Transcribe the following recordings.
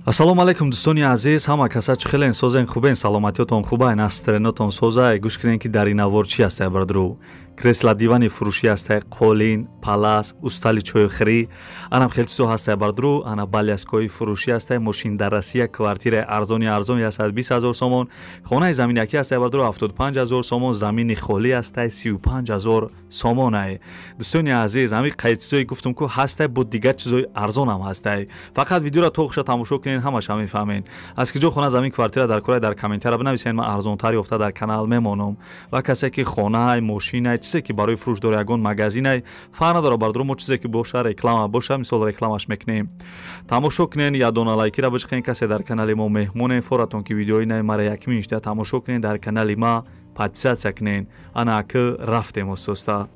Ассалому алайкум дӯстони азиз, ҳама каса чӣ хелен, созен, хубен, саломатиётон хубайн, астренотон созай. Гӯш кунен ки дар ин навор чӣ ҳастай бародару. Кресла дивани фурӯшӣ ҳастай, қолин, палас, устали чойхӯрӣ, анам хел чизо ҳастай бародару. Ана баляскои фурӯшӣ ҳастай, мошин дар Россия, квартираи арзони арзон 120 ҳазор сомон, хонаи заминякӣ ҳастай бародару 75 ҳазор сомон, замини холӣ ҳастай 35 ҳазор сомонай. Дӯстони азиз, ҳамин қайд чизое гуфтум ку ҳастай, бо дигар чизои арзонам ҳастай. Фақат видеоро то хуша тамошо кунен, ҳамаша мефаҳмен. Аз киҷо хона, замин, квартира дар кора, дар комментария бинависен, ман арзонтар ёфта дар канал мемонам. Ва касе ки хонаай, мошинай, чизе ки барои фурӯш дора, ягон магазинай, фарқ надора бародаро, мо чизе ки боша, реклама боша, мисол рекламаш мекунем. Тамошо кунен, ядона лайкира бичиқен. Касе дар канали мо меҳмонен, форатон ки видеои наи мара якмин ишта тамошо кунен, дар канали ма подписатсия кунен. Ана аки рафтем остоста.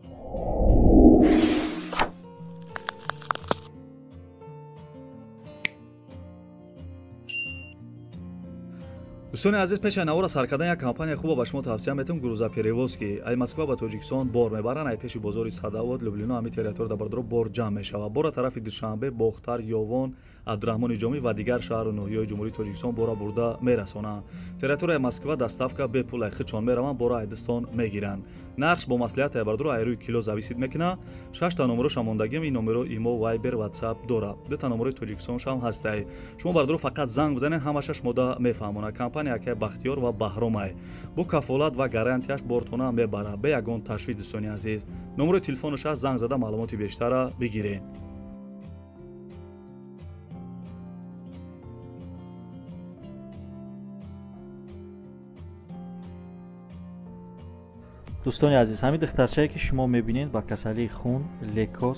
Дӯстони азиз, пеш аз навора сар кардан як компания хуба ба шумо тавсия метавам, грузоперевозки. Ай Москва ба Тоҷикистон бор мебаранд, ай пеши бозори Садовод, Люблино, ҳами территория бародаро бор ҷамъ мешавад. Бора тарафи Душанбе, Бохтар, Ёвон, Абдураҳмони Ҷомӣ ва дигар шаҳру ноҳияҳои Ҷумҳурии Тоҷикистон бора бурда мерасонанд. Территорияи Москва доставка бепул, ай хичон мераванд, бора ай дастон мегиранд. Нархш бо маслиҳат ай бародаро ай рӯи кило зависит мекунад. Шашта номероша мондагим, ин номеро имо, Вайбер, Ватсап дора. Дута номерои Тоҷикистоншам ҳастай. Шумо бародаро фақат занг бизанед, ҳамаша шумода мефаҳмонад. Компания акай Бахтиёр ва Баҳромай бо кафолат ва гарантияш бортона мебарад, бе ягон ташвиш. Дӯстони азиз, номерои телефонаш аст, занг зада маълумоти бештара бигиред. Дӯстони азиз, ҳамин духтарчае ки шумо мебинед ба касалии хун лейкоз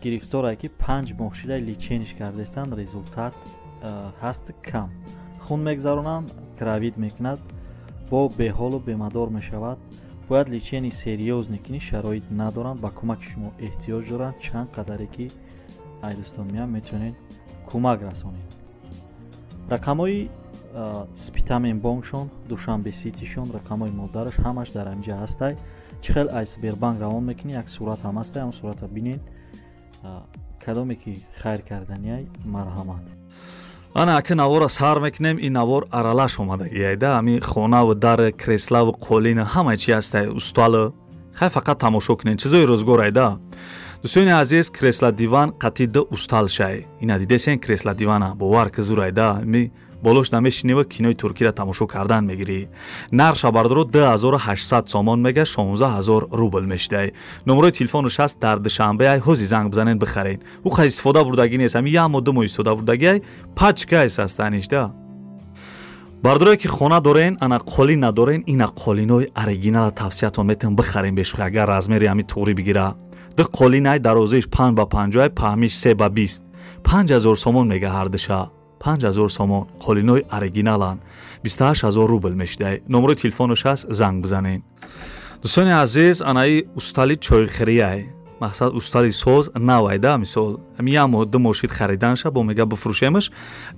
гирифторае ки 5 моҳ шуда лечениш кардастанд, результат ҳаст кам. Хун мегзаронанд, кравид мекунад, бо беҳолу бемадор мешавад. Бояд лечени серьёзне кунӣ, шароит надоранд, ба кӯмаки шумо эҳтиёҷ доранд. Чанд қадаре ки ай дӯстон меям метавонед кӯмак расонед. Рақамҳои Спитамен бонкшон, Душанбе ситишон, рақамҳои модараш ҳамаш дар ҳаминҷа ҳастай. Чӣ хел ай Сбербанк равон мекунӣ, як сурат ҳам ҳастай, ҳам сурата бинед. Кадоме ки хайр карданиай, марҳамат. Ана аки навора сар мекунем, ин навор аралаш омадагиайда, ҳамин хонаву дар, креславу қолина, ҳама чи ҳастай, усталу. Хай фақат тамошо кунед, чизои рӯзгор айда. Дӯстони азиз, кресла диван қатъи ду устал шай. Ина дидесен кресла дивана, бовар ки зур айда. Ми болош намешинива, кинои туркиро тамошо кардан мегирӣ. Нархша бародаро 2800 сомон мега, 16000 рубл мешидай. Номерои телефонаш ҳаст, дар Душанбе ай, ҳози занг бизанед бихаред. Ӯ хай истифода бурдагӣ нест, ҳами як моҳ ду моҳ истифода бурдагӣ ай, пачка ай састанишда. Бародарое ки хона дорен, ана қолин надорен, ина қолинои оригинала тавсиятон метавон бихарен бешухи, агар размери ҳами туғрӣ бигира. Ду қолин ай, дарозаиш 5 ба 50 ай, паҳмиш 3 ба 20. 5000 сомон мега ҳардуша. 5000 сомон, қолинои оригиналанд, 28000 рубл мешидай. Номерои телефонаш ҳаст, занг бизанед. Дӯстони азиз, анаи устали чойхӯриай, мақсад устали соз навайда, мисол ҳами як моҳ ду моҳ шид хариданша, бо мега бифурӯшемаш.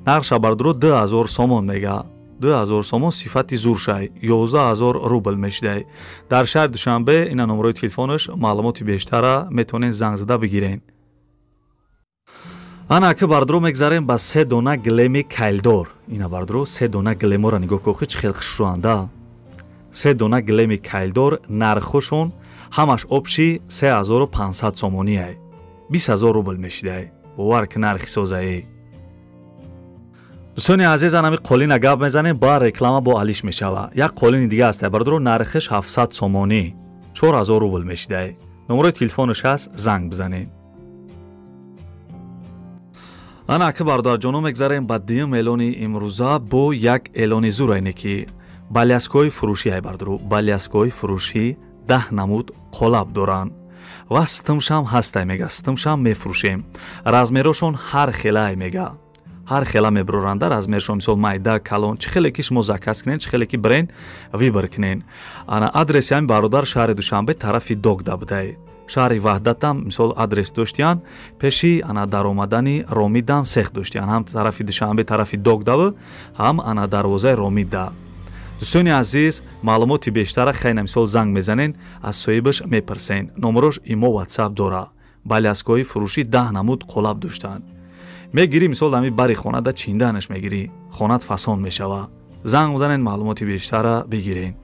Нархша бародаро 2000 сомон мега, 2000 сомон, сифати зуршай, 11000 рубл мешидай. Дар шаҳри Душанбе ина номерои телефонаш, маълумоти бештара метавонед занг зада бигиред. Ана аки бародаро мегзарем ба се дона глеми кайлдор. Ина бародаро се дона глемора нигоҳ кун, чӣ хел хушрӯанда. Се дона глеми кайлдор, нархошон ҳамаш обши 3500 сомониай, 20000 рубл мешидай. Бовар ки нархи созае. Дӯстони азиз, анами қолина гап мезанем, ба реклама бо алиш мешава. Як қолини дига ҳастай бародаро, нархиш 700 сомонӣ, 4000 рубл мешидай. Номерои телефонаш ҳаст, занг бизанед. Ана аки бародарҷоно мегзарем ба дуюм эълони имрӯза бо як эълони зур, айне ки баляскои фурӯшӣ ай бародаро. Баляскои фурӯшӣ 10 намуд қолаб доранд ва стимшам ҳастай мега, стимшам мефурӯшем. Размерошон ҳар хела ай мега, ҳар хела мебуроранда размершон, мисол майда, калон, чӣ хеле ки шумо заказ кунед, чӣ хеле ки бренд выбор кунед. Ана адреси ҳамин бародар шаҳри Душанбе тарафи Догда будай. Шаҳри Ваҳдатам мисол адрес доштиян, пеши ана даромадани Ромидам сех доштиян, ҳам тарафи Душанбе тарафи Догдаву, ҳам ана дарвозаи Ромидда. Дӯстони азиз, маълумоти бештара хайна мисол занг мезанен, аз соҳибаш мепурсен. Номерош имо, Ватсап дора. Баляскои фурӯшӣ 10 намуд қолаб доштанд. Мегирӣ мисол ҳами бари хона да чинданаш мегирӣ, хонат фасон мешава. Занг бизанед, маълумоти бештара бигирен.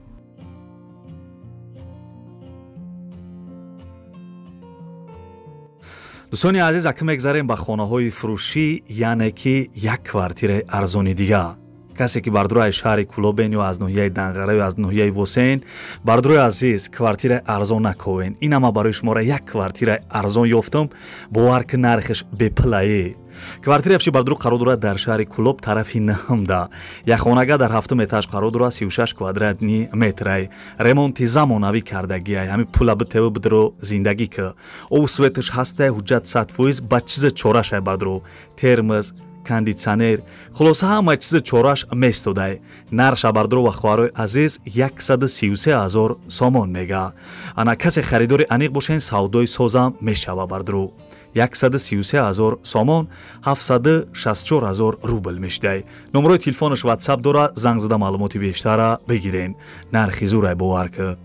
Дӯстони азиз, ака мегзарем ба хонаҳои фурӯшӣ, яъне ки як квартираи арзони дига. Касе ки бардурои шаҳри Кулобен ё аз ноҳияи Данғара ё аз ноҳияи Восен, бардурои азиз, квартираи арзон наковен. Ин ама барои шуморо як квартираи арзон ёфтам, бовар ки нархаш бепулае. Квартираи фши бардуро қарор дорад дар шаҳри Кулоб, тарафи наҳмда. Як хонага дар ҳафтум этаж қарор дорад, 36 квадратни метрай. Ремонти замонавӣ кардагиай, ҳами пула битеву бидро зиндагӣ ки. Ов светаш ҳастай, ҳуҷҷат 100%, ба чиза чорашай бардуро. Термоз, кондитсионер, хулоса ҳама чизи чораш местодай. Нарша бардуро ва хоҳарои азиз 133 000 сомон мега. Ана касе харидори аниқ бошен, савдои созам мешава бардуро. 133 000 сомон, 764 000 рубл мешидай. Номерои телефонаш WhatsApp дора, занг зада маълумоти бештара бигирен. Нархи зурай, бовар ки.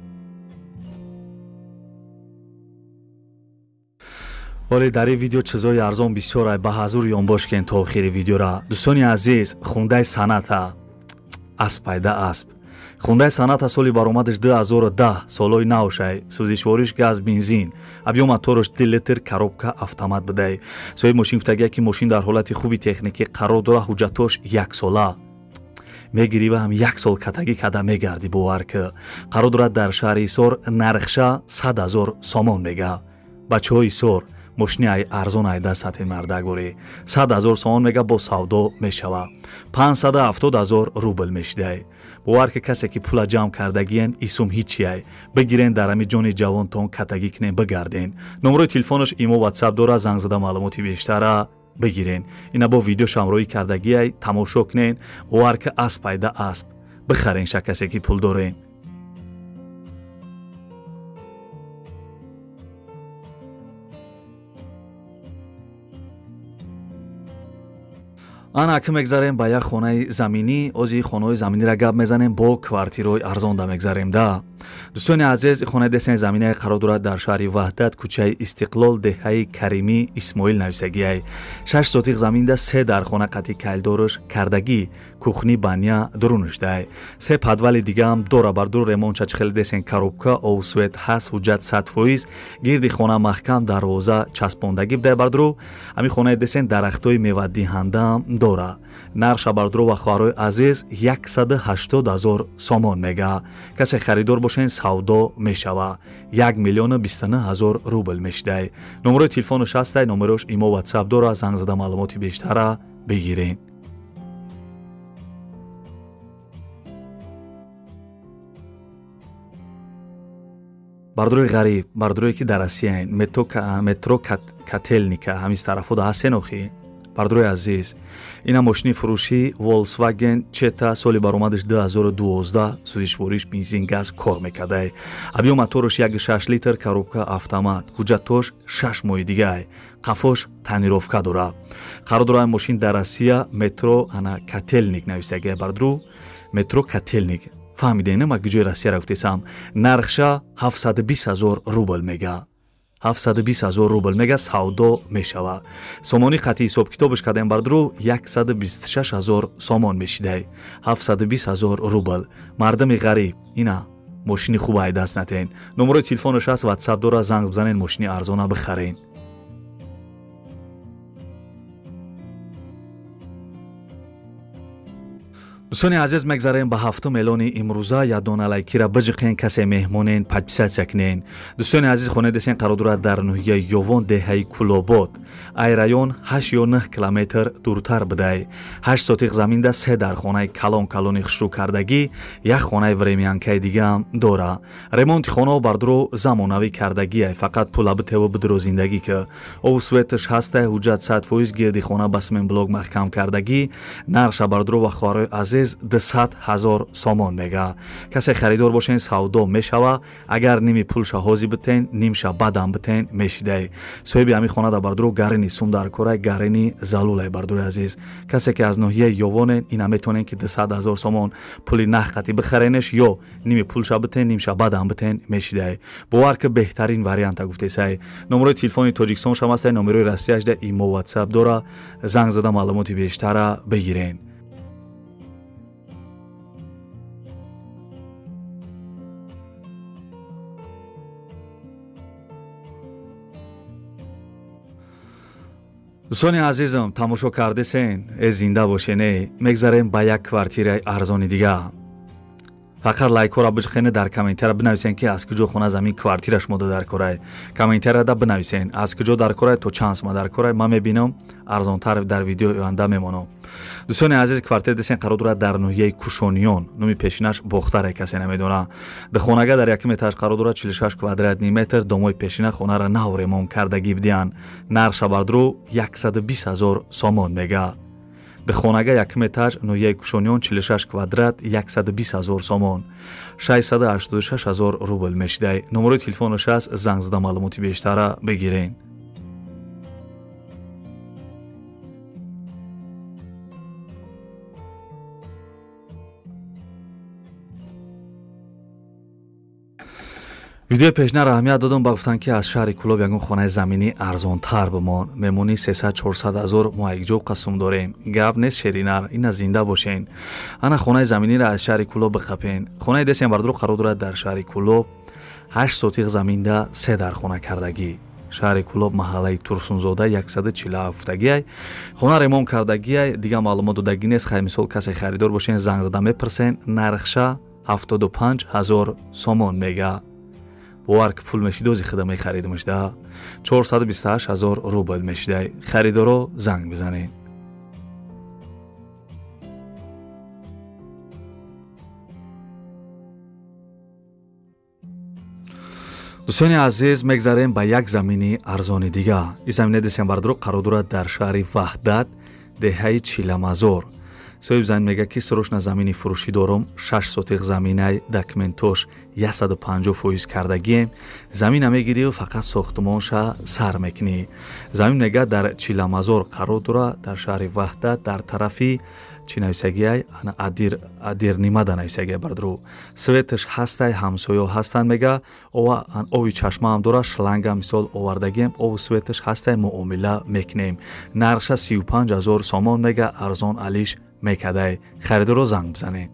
Вале дар ин видео чизои арзон бисёрай, ба ҳазур ёнбош кен то охири видеора. Дӯстони азиз, хундаи саната асп айда асп. Хундаи саната соли баромадаш 2010, солҳои навшай, сӯзишвориш газ, бензин, объём мотораш 2 литр, коробка автомат бидай. Соҳиби мошин гуфтагия ки мошин дар ҳолати хуби техникӣ қарор дора, ҳуҷҷатош яксола. Мегирӣ ва ҳам як сол катагӣ када мегардӣ, бовар ки. Қарор дорад дар шаҳри Ҳисор, нархша 100 000 сомон мега. Бачаҳои Ҳисор, мошини арзон айда сатҳи мардагорӣ. 100 000 сомон мега, бо савдо мешава. 570 000 рубл мешидай. Бовар ки касе ки пула ҷамъ кардагиен, исум ҳичияй. Бигирен, дар ҳами ҷони ҷавонтон катагӣ кунен, бигарден. Номерои телефонаш имо WhatsApp дора, занг зада маълумоти бештара бигирен. Ина бо видеош ҳамроҳӣ кардагиай, тамошо кунен. Бовар ки асп айда асп. Бихарен ша касе ки пул дорен. Ана ака мегзарем ба як хонаи заминӣ. Ози хонаҳои заминиро гап мезанем, бо квартираҳои арзонда мегзарем да. Дӯстони азиз, хонаи десени заминае қарор дорад дар шаҳри Ваҳдат, кӯчаи Истиқлол, деҳаи Каримӣ Исмоил нависагиай. 6 сотиқ заминда, 3 дархона қатъи кайлдораш кардагӣ, кухни баня дурунушдай. 3 подвали дигаам дора бардур, ремонтша чӣ хеле десен, коробка, ов свет ҳаст, ҳуҷҷат 100%, гирди хона маҳкам, дарвоза часпондагӣ бидай бардуру. Ҳамин хонаи десен дарахтҳои мевадиҳандаам дора. Нарша бардуру ва хоҳарои азиз 180 000 сомон мега. Касе харидор бошен, савдо мешава. 1 029 000 рубл мешидай. Номерои телефонаш ҳастай, номерош имо WhatsApp дора, занг зада маълумоти бештара бигирен. Бардурои ғариб, бардурое ки дар Россияен, метро Котелника, ҳамин тарафода ҳастен охи. Бардурои азиз, ина мошини фурӯшӣ Volkswagen Чета, соли баромадаш 2012, сӯзишвориш бензин, газ кор мекардай. Объём мотораш 1,6 литр, коробка автомат, ҳуҷҷатош 6 моҳи дигай, қафош тонировка дора. Қарор дорад мошин дар Россия, метро ана Котелник нависагия бардуру, метро Котелник. Фаҳмидем, ма куҷои Россияро гуфтесам. Нархша 720 000 рубл мега. 720 000 рубл мега, савдо мешава. Сомони қатъи ҳисобкитобаш кардем бардуру, 126 000 сомон мешидай. 720 000 рубл. Мардами ғариб, ина мошини хуб ай даст натен. Номерои телефонаш ҳаст, WhatsApp дора, занг бизанен, мошини арзона бихарен. Дӯстони азиз, мегзарем ба ҳафтум эълони имрӯза. Ядона лайкира биҷиқен, касе меҳмонен, подписатсия кунен. Дӯстони азиз, хонаи десен қарор дорад дар ноҳияи Ёвон, деҳаи Кулобод. Ай район 8 ё 9 километр дуртар бидай. 8 сотиқ заминда, 3 дархонаи калон калони хушрӯ кардагӣ, як хонаи времянкаи дигаам дора. Ремонти хонао бардуро замонавӣ кардагиай, фақат пула битеву бидро зиндагӣ ки. Ов светаш ҳастай, ҳуҷҷат 100%, гирди хона ба симентблок маҳкам кардагӣ. Нарша бардуро ва хоҳарои азиз Азиз, 200 ҳазор сомон мега. Касе харидор бошен, савдо мешава. Агар ними пулша ҳозӣ битен, нимша баъдам битен, мешидай. Соҳиби ҳамин хона да бардуро гарини сум дар корай, гарини залулай, бардури азиз. Касе ки аз ноҳияи Ёвонен, ина метавонен ки 200 ҳазор сомон пули нах қатӣ бихаренеш ё ними пулша битен, нимша баъдам битен, мешидай. Бовар ки беҳтарин варианта гуфтесай. Номерои телефони Тоҷикистон шам ҳастай, номерои Россияш да имо, WhatsApp дора. Занг зада маълумоти бештара бигирен. Дӯстони азизам, тамошо кардесен, э зинда бошен, э мегзарем ба як квартираи арзони дига. Фақат лайкҳоро биҷхене, дар комментария бинависен ки аз куҷо хона замин квартира шумо дар корай. Комментарияда бинависен аз куҷо дар корай, то чанд сма дар корай. Ман мебинам, арзонтар дар видеои оянда мемонам. Дӯстони азиз, квартира десен қарор дорад дар ноҳияи Кушониён, номи пешинаш Бохтаре, касе намедона. Духонага дар якум этаж қарор дорад, 46 квадратный метр. Домои пешина хонара нав ремонт кардагӣ бидиҳанд. Нархша бардуру 120 ҳазор сомон мега. Духонага якум этаж, ноҳияи Кушониён, 46 квадрат, 120 ҳазор сомон, 686 ҳазор рубл мешидай. Номерои телефонаш аст, занг зада маълумоти бештара бигирен. Видеои пешнаро аҳамият додам, ба гуфтанд ки аз шаҳри Кулоб ягон хонаи заминӣ арзонтар бимон. Мемонӣ 300-400 ҳазор, мо якҷо қасум дорем. Гап нест, шеринар, ина зинда бошен. Ана хонаи заминиро аз шаҳри Кулоб биқапен. Хонаи десен бардуро қарор дорад дар шаҳри Кулоб, 8 сотиқ заминда, 3 дар хона кардагӣ. Шаҳри Кулоб, маҳаллаи Турсунзода, 147-гиай. Хона ремонт кардагиай, дига маълумот додагӣ нест. Хай, мисол касе харидор бошен, занг зада мепурсен. Нархша 75 ҳазор сомон мега. Бовар ки пул мешидози худа мехаридмаш да. 428 ҳазор рубл мешидай. Харидоро занг бизанед. Дӯстони азиз, мегзарем ба як замини арзони дига. Ин замина десем бардуро қарор дорад дар шаҳри Ваҳдат, деҳаи Чиламазор. Соҳиб замин мега ки срочно замини фурӯшӣ дорам, 6 сотиқ заминай, документош 150% кардагием. Замина мегирию фақат сохтмонша сар мекунӣ. Замин мега дар Чиламазор қарор дорад, дар шаҳри Ваҳдат, дар тарафи чӣ нависагиай, ана адир адирнимада нависагиай бардру. Светаш ҳастай, ҳамсоё ҳастанд мега, ова ови чашмаам дора, шланга мисол овардагием, ову светаш ҳастай, муомила мекунем. Нархша 35 ҳазор сомон мега, арзон алиш мекадай. Харидоро занг бизанед.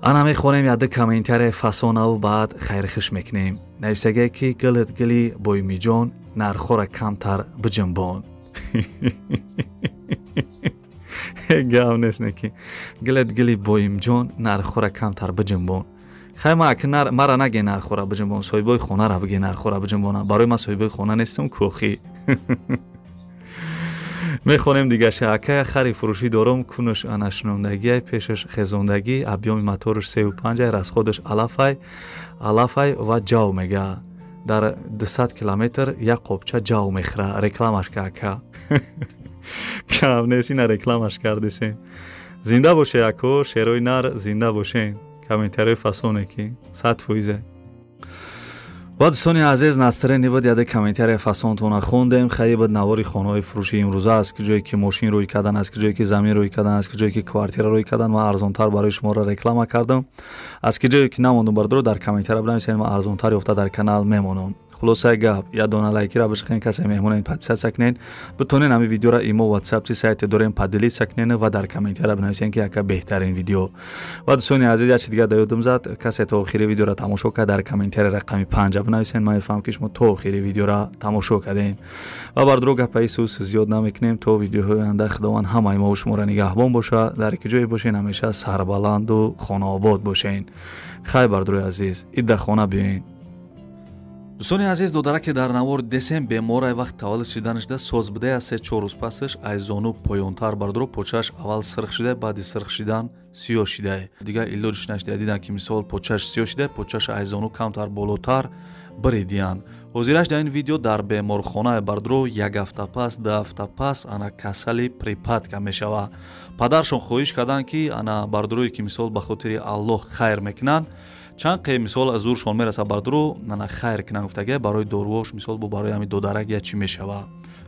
Ана мехонем яда комментария фасонаву баъд хайрхиш мекунем. Нависагие ки гилит гили боймиҷон, нархҳоро камтар биҷунбон. Гап нест неки. Гилит гили боимҷон, нархҳоро камтар биҷунбон. Хай, ма аки мара наге нархҳоро биҷунбон, соҳибои хонаро биге нархҳоро биҷунбонам. Барои ман соҳибои хона нестам кӯхи. Мехонем дигаша. Акая хари фурӯшӣ дорам, кунаш анашунондагиай, пешаш хезондагӣ, объёми мотораш 3,5, расходаш алафай, алафай ва ҷав мега. Дар 200 километр як қобча ҷав мехӯра. Рекламаш ка ака. Кам нест, ина рекламаш кардесем. Зинда боше ако, шерои нар зинда бошен. Комментариҳои фасоне ки 100%. Ва дӯстони азиз, настрени буд, яде комментария фасонтона хондем. Хайи буд навори хонаҳои фурӯши имрӯза, аз куҷое ки мошин рӯй кардан, аз куҷое ки замин рӯй кардан, аз куҷое ки квартира рӯй кардан. Ман арзонтар барои шуморо реклама кардам. Аз куҷое ки намондум бардоро дар комментария бинависед, ман арзонтар ёфта дар канал мемонам. Хулосаи гап, я дона лайкира бишхен, касе меҳмонен подписаться кунед, битонен ҳамин видеоро имо, WhatsApp си сайте дорем, поделиться кунед ва дар комментария бинависен ки яка беҳтарин видео. Ва дӯстони азиз, як чиз дига да ёдам зад, касе то охири видеоро тамошо кард, дар комментария рақами 5 бинависен, ман мефаҳмам ки шумо то охири видеоро тамошо кардем. Ва бардуро гапаи сус зиёд намекунем, то видеоҳои оянда Худованд ҳамаи мо шуморо нигаҳбон бошад, дар ки ҷое бошен ҳамеша сарбаланду хонаобод бошен. Хайр бардурои азиз, идда хона биёен. Дӯстони азиз, додараке дар навор десем беморай вақт таваллуд шиданашда соз будая, 3-4 рӯз пасаш аз зону поёнтар бардуро почааш аввал сирх шидай, баъди сирх шидан сиёҳ шидай. Дигар илоҷиш нашидай, дидан ки мисол почааш сиёҳ шидай, почааш аз зону камтар болотар биридиян. Ҳозираш дар ин видео дар беморхонаи бардро як ҳафта пас, 2 ҳафта пас ана касали припадка мешава. Падаршон хоҳиш карданд, ки ана бардурое ки мисол ба хотири Аллоҳ хайр мекунанд, чанд қе мисол аз зуршон мераса бардуро ана хайр кунанд гуфтага, барои доруош мисол бо барои ҳами додарак я чӣ мешава.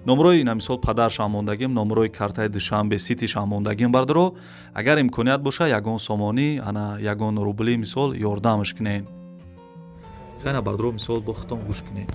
Номрои ина мисол падаршам мондагим, номрои картаи Душанбе Ситишам мондагим бардуро. Агар имконият боша, ягон сомонӣ, ана ягон рубли мисол ёрдамш кунед. Хайна бардуро мисол бо худтон гӯш кунед.